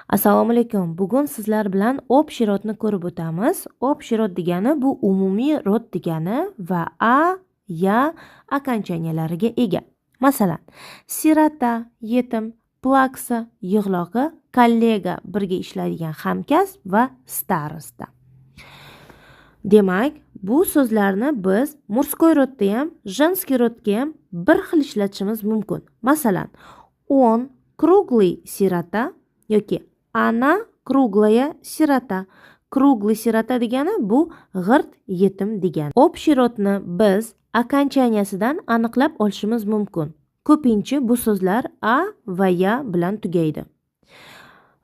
Assalomu alaykum. Bugun sizlar bilan общий род ni ko'rib o'tamiz. Общий род degani bu umumiy род degani va а, я окончания lariga ega. Masalan, сирота yetim, плакса yig'loqi, коллега birga ishlaydigan hamkasb va староста. Demak, bu so'zlarni biz мужской род da ham, женский род ga ham bir xil ishlatishimiz mumkin. Masalan, он круглый сирота yoki она круглая сирота. Круглый сирота degani bu g'irt yetim degani. Общий род ni biz окончания sidan aniqlab olishimiz mumkin. Ko'pincha bu so'zlar а va я bilan tugaydi.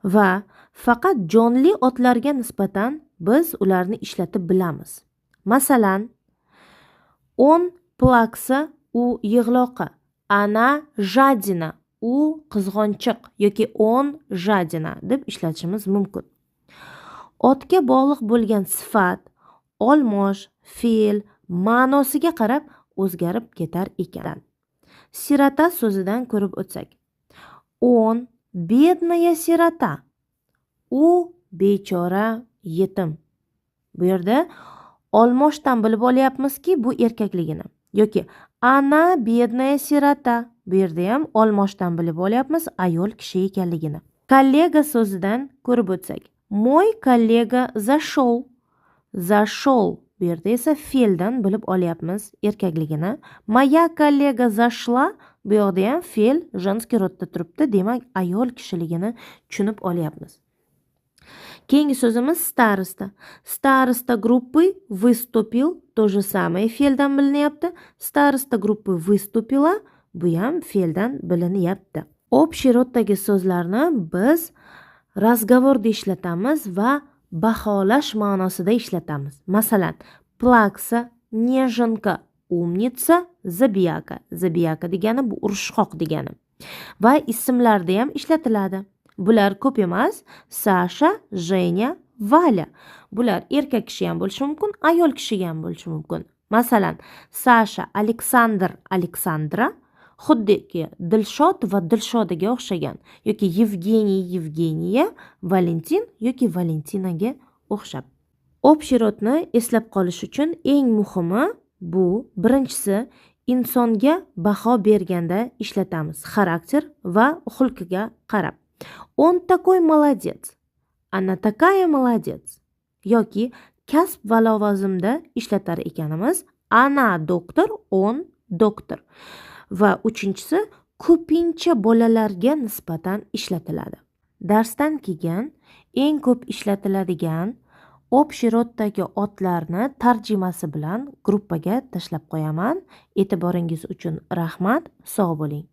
Va faqat jonli otlarga nisbatan biz ularni ishlatib bilamiz. Masalan, он плакса, u yig'loqi, она жадина, u qizg'onchiq yoki он жадина deb ishlatishimiz mumkin. Otga bog'liq bo'lgan sifat, olmosh, fe'l ma'nosiga qarab o'zgarib ketar ekan. Сирота so'zidan ko'rib o'tsak. Он бедная сирота. U bechora yetim. Bu yerda olmoshdan bilib olyapmizki, bu erkakligini. Yoki она бедная сирота. Bu yerda ham olmoshdan bilib olyapmiz ayol kishi ekanligini. Коллега so'zidan ko'rib o'tsak. Мой коллега зашел. Зашел. Bu yerda esa fe'ldan bilib olyapmiz erkakligini. Моя коллега зашла. Bu yoqda ham fe'l женский род da turibdi, demak ayol kishiligini tushunib olyapmiz. Keyingi so'zimiz староста. Староста группы выступил. То же самое, fe'ldan bilinyapti. Староста группы выступила. Bu ham fe'ldan bilinyapti. Общий род dagi so'zlarni biz разговор da ishlatamiz va baholash ma'nosida ishlatamiz. Masalan, плакса, неженка, умница, забияка. Забияка degani bu urushqoq degani. Va ismlarda ham ishlatiladi. Bular ko'p emas. Sasha, Jenya, Valya. Bular erkak kishi ham bo'lishi mumkin, ayol kishiga ham bo'lishi mumkin. Masalan, Sasha, Aleksandr, Aleksandra xuddiki Dilshod va Dilshodaga o'xshagan yoki Yevgeniy, Yevgeniya, Valentin yoki Valentinaga o'xshab. Общий род ni eslab qolish uchun eng muhimi bu birinchisi insonga baho berganda ishlatamiz, xarakter va xulqiga qarab. Он такой молодец. Она такая молодец. Yoki kasb va lavozimda ishlatar ekanimiz, она доктор, он доктор. Va uchinchisi ko'pincha bolalarga nisbatan ishlatiladi. Darsdan keyin eng ko'p ishlatiladigan общий род dagi otlarni tarjimasi bilan gruppaga tashlab qo'yaman. E'tiboringiz uchun rahmat. Sog' bo'ling.